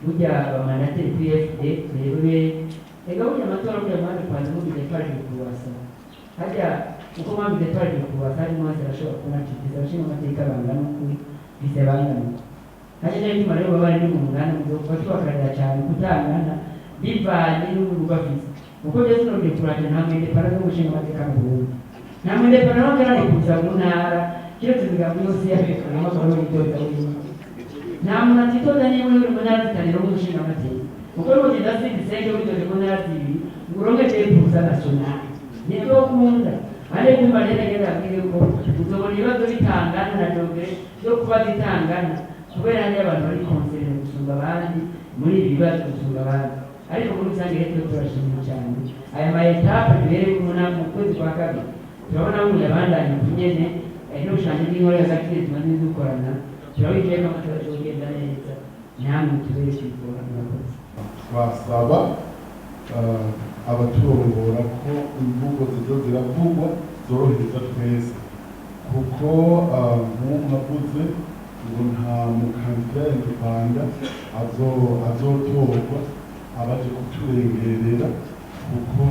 Burya aba mandataires PFD twebwe ega burya amatora, burya mwabipanze mugize twaje kubasa hajya uko mwabize twaje kubasa, hari mwese arashobora kubona ati abashinga amateka bangana uku, bise bangana uku. Hajya rero bituma rero baba bari mu mungana muzokuba tubakarira cyane kutangana bivanye n'ubu bafise, kuko byose no décourager. Nta mu indépendant zo gushinga amateka mu Burundi, nta mu indépendant no kandi kuza mu ntara kiretse imigambi yose yabekanamo akaba yitoza wenyine. Nta muntu atitoza niba uri mu ntara zitanu wo gushinga amateka, kuko n'ugenda sindi senke witoje mu ntara zibiri ngo uronke 2% national, nibyo ukunda. Ariko kumva rero ngenda abwire ko uzobona ibibazo bitangana na degré yo kuba zitangana, kubera hariyo abantu bari concernés gusumba abandi muri ibi bibazo gusumba abandi. Ariko muri rusange rero turashimye cyane aya ma étapes duhereye mu kwezi kwa kabiri, turabona ngo yabandanye kunyene n'ubushanji bw'inkore hagati tumaze dukorana. Turabizeye ko amatora azogenda neza, namwe tubere kwikora. Murakoze. Twasaba abaturongora ko imvugo zizo ziravugwa zorohereza twese, kuko nk'ubu navuze ngo nta mu candidat indépendant azotorwa abaje kuturengerera, kuko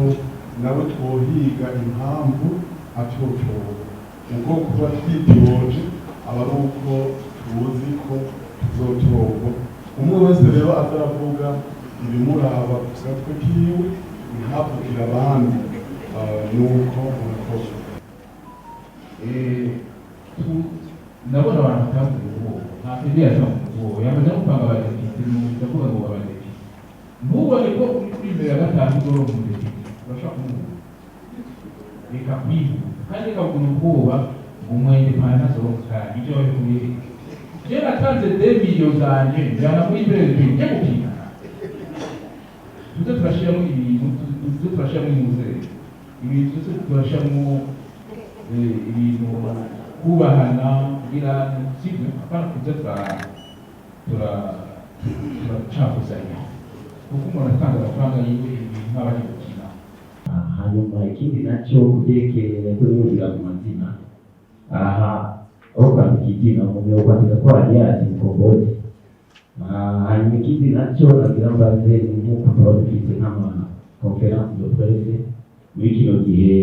nawe twohiga impamvu atotorwa. Ubwo kuba twitoje aba ari uko tuzi ko tuzotorwa. Umwe wese rero aza aravuga ibimuraba ku gatwe kiwe, ntavugire abandi. Nuko murakoze. Ndabona abantu batavuye ubwoba, nta fédération ubwoba yamaze no gupanga abadepite. Ndavuga ngo abadepite, ntubone ko uri kuri imbere ya gatanu uzoronka umudepite, urashobora kumubona. Reka kwihuta kandi reka kugira ubwoba ngo umu indépendant ntazoronka kandi ibyo babikuye. Je natanze 2 millions zanje njana muri BRB njye gupima. Tuze turashiramo ibintu, tuze turashiramo imuzere ibintu, tuze turashiramo ibintu kubahana kugira sibyo, apana kuza tura turacafuzanya, kuko umuntu atanga amafaranga yiwe ibintu nk'abaje gukina. Hanyuma ikindi nacyo kubyerekeye ko yurira ku mazina aha, aho kwandika izina umuntu yokwandika ko Alias Mkombozi. Hanyuma ikindi nacyo nagira mbaze ni nk'uko tuba dufite nk'ama conférences de presse muri kino gihe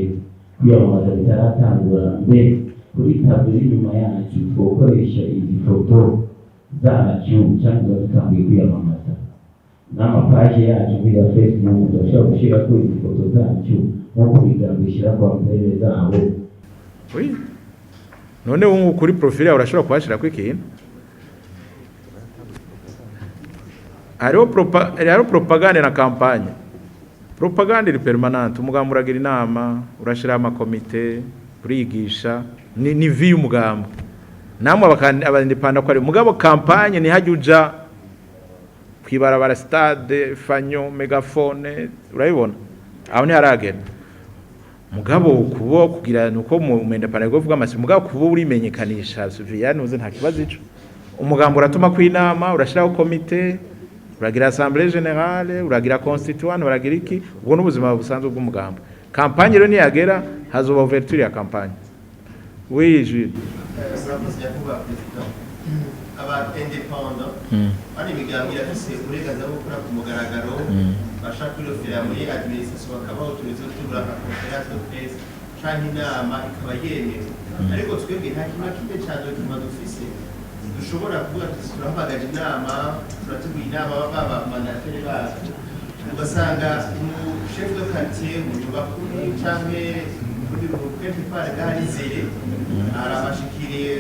kwiyamamaza bitaratangura, mbe kuri tableau iri inyuma yacu twokoresha izi foto zacu cyangwa tuba dutanguye kwiyamamaza n'ama pages yacu nk'iza Facebook, turashobora gushyirako izi foto zacu nk'uko ibigango ishyira kwa mbere zabo? Oui. None ubu kuri profil yawe urashobora kuhashirako ikintu. Hariho propagande na campagne. Propagande iri permanente. Umugambo uragira inama, urashiraho amakomite, urigisha, ni vie y'umugambo. Namwe aba indépendants ko ari mugabo campagne ni hajya uja kwibarabara, stade, fanion, mégaphone, urabibona aho ntiharagera. Mugabo kubo kugira nuko mu indépendant kuvuga amasi, mugabo kubo urimenyekanisha via nuze, nta kibazo ico. Umugambo uratuma kwinama, urashiraho komite, uragira assemblée générale, uragira constituant, uragira iki. Ubwo n'ubuzima busanzwe bw'umugambo. Campagne rero niyagera hazoba ouverture ya campagne. Oui, Jules. Murakoze nyakubahwa perezida. Aba indépendants hano, imigambi irafise uburenganzira bwo gukora ku mugaragaro, bashaka kwirofera muri administration bakaba autorisé gutegura nka conférence de presse canke inama ikaba yemewe, ariko twebwe nta kintu na kimwe ca document dufise dushobora kuvuga tuti turahamagaje inama, turateguye inama. Baba mandataires bacu, ugasanga umu chef de quartier mu nyubakuru canke kuri quelque part gaharizeye arabashikiriye,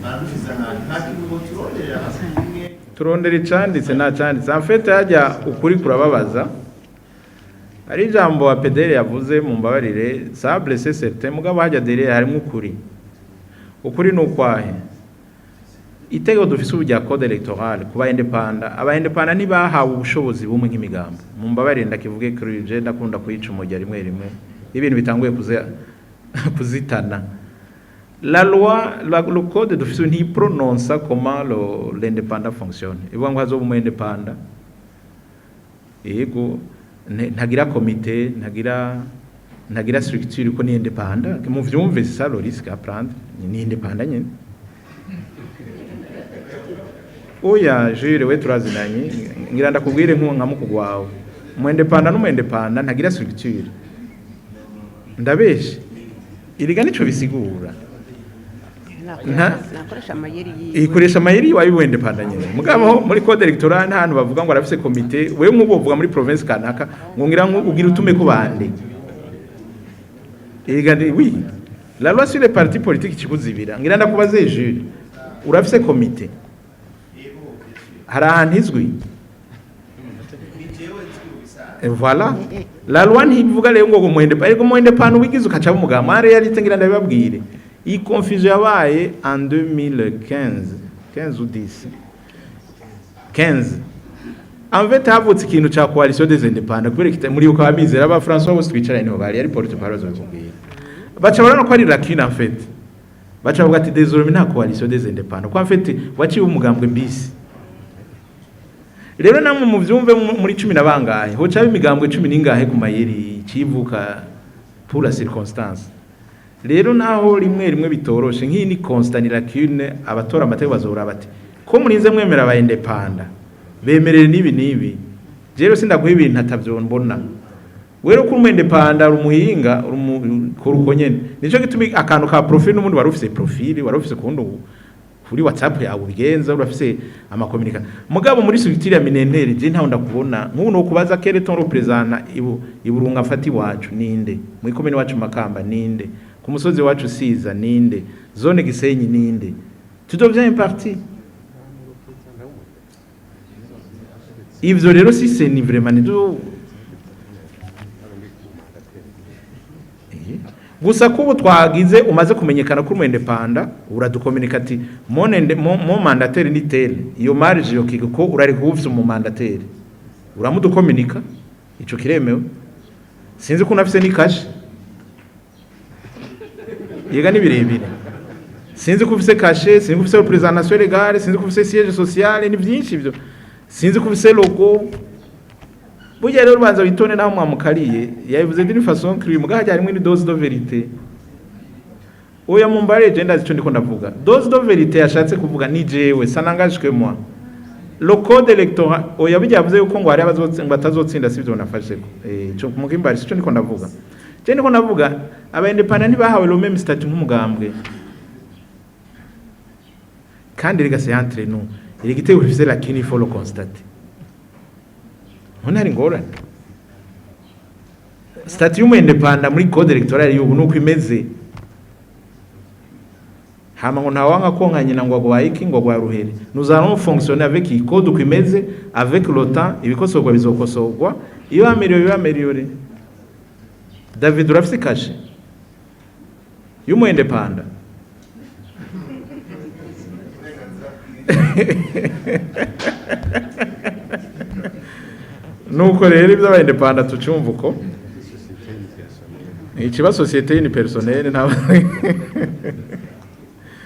baradushize ahantu, nta kintu ngo turonderera kimwe. Turondera icanditse, nta canditse. En fait hajya ukuri kurababaza. Hari ijambo wa PDR yavuze, mu mbabarire, ça a blessé certains, mugabo hajya derrière harimo ukuri. Ukuri ni ukwahe? Itegeko dufise ubu rya code électoral kuba indépendant, aba indépendants ntibahawe ubushobozi bumwe nk'imigambo. Mu mbabarire ndakivuge kuri je, ndakunda kuyica umujya rimwe rimwe ibintu bitanguye kuzitana. La loi, le code dufise ntiprononça comment l'indépendant fonctionne. Ivuga ngo hazoba umu indépendant, yego, ntagira komite, ntagira structure, ko ni indépendant. Mu vyumve, c'est ça le risque à prendre, ni indépendant nyene. Oya Jules, we turazinanye, ngira ndakubwire nka mukuru wawe. Umu indépendant n'umu indépendant ntagira structure. Ndabeshe? Iriga nico bisigura. Nakoresha amayeri yiwe. Ikoresha amayeri wawe w'umu indépendant nyene. Mugabo muri code électoral nta hantu bavuga ngo arafise komite. Wewe nk'ubu uvuga muri province kanaka ngo ngira ngo ugira utume ku bande. Iriga oui. La loi sur les partis politiques ikikuzibira. Ngira ndakubaze Jules. Urafise komite? Hari ahantu izwi? Ni jewe nzwi mu bisanzwe. Et voilà. La loi ntivuga rero ngo umu indépendant, ariko umu indépendant ubigize ukaca umugambi. En réalité, ngira ndabibabwire. Iyi confusion yabaye en 2015, 15 ou 10. 15. En fait, havutse ikintu ca coalition des indépendants kubera kita muri uko abizera aba François bose twicaranye niho bari ari porte parole bazobwira. Baca barabona ko ari lacune en fait. Baca bavuga ati désormais nta coalition des indépendants. Ko en fait waciye umugambwe bisi. Rero namwe muvyumve, muri cumi na bangahe hoca imigambwe cumi n'ingahe ku mayeri civuka pour la circonstance. Rero naho rimwe rimwe bitoroshe, nk'iyi ni constat, ni lacune. Abatora amategeko bazora bati ko murinze mwemera aba indépendants, bemerere n'ibi n'ibi. Rero sindaguha ibintu atavyo mbona. Wero ko umu indépendant uri umuhinga, uri uko nyene. Nico gituma akantu ka profil, n'ubundi wari ufise profil, wari ufise kundi kuri WhatsApp yawe ubigenza, urafise ama communication. Mugabo muri structure ya Minenteri je ntaho ndakubona. Nk'ubu no kubaza quel est ton représentant ibu iburunga mfati wacu ninde, muri commune wacu Makamba ninde, ku musozi wacu Siza ninde, zone Gisenyi ninde, tu deviens un parti. Ivyo rero si c'est ni vraiment ni gusa ko ubu twagize umaze kumenyekana kuri umu indépendant, uradukominika ati mon mandataire ni tel. Iyo marge yo kiga ko urari kuba umu mandataire, uramudukominika, ico kiremewe. Sinzi ko unafise ni cachet, yega ni birebire. Sinzi ko ufise cachet, sinzi ko ufise représentation légale, sinzi ko ufise siège social, ni byinshi ivyo. Sinzi ko ufise logo. Burya rero ubanza witone naho mwamukariye. Yabivuze d'une façon crue, mugaha harimwo ni dose de vérité. Oya, mumbare, je ndazi ico ndiko ndavuga. Dose de vérité yashatse kuvuga ni jewe, ça n'engage que moi. Le code électoral, oya, bijya yavuze yuko ngo hari abazotsinda ngo batazotsinda, sivyo nafashe ko ico mukimbari sico ndiko ndavuga. Je ndiko ndavuga aba indépendants ntibahawe le même statut nk'umugambwe. Kandi rega c'est entre nous, iri gitego bifise lacune, il faut le constater. None hari ingorane? Statut y'umu indépendant muri code électoral y'ubu nuko imeze. Hama ngo ntawanga konka nyina ngo agwaye iki, ngo agwaye ruhere. Nous allons fonctionner avec iyi code uko imeze. Avec le temps ibikosorwa bizokosorwa, iyo amélioré biba amélioré. David, urafise cachet y'umu indépendant? Nuko rero iby'aba indépendants tucumva uko ikiba société ni personnel nta.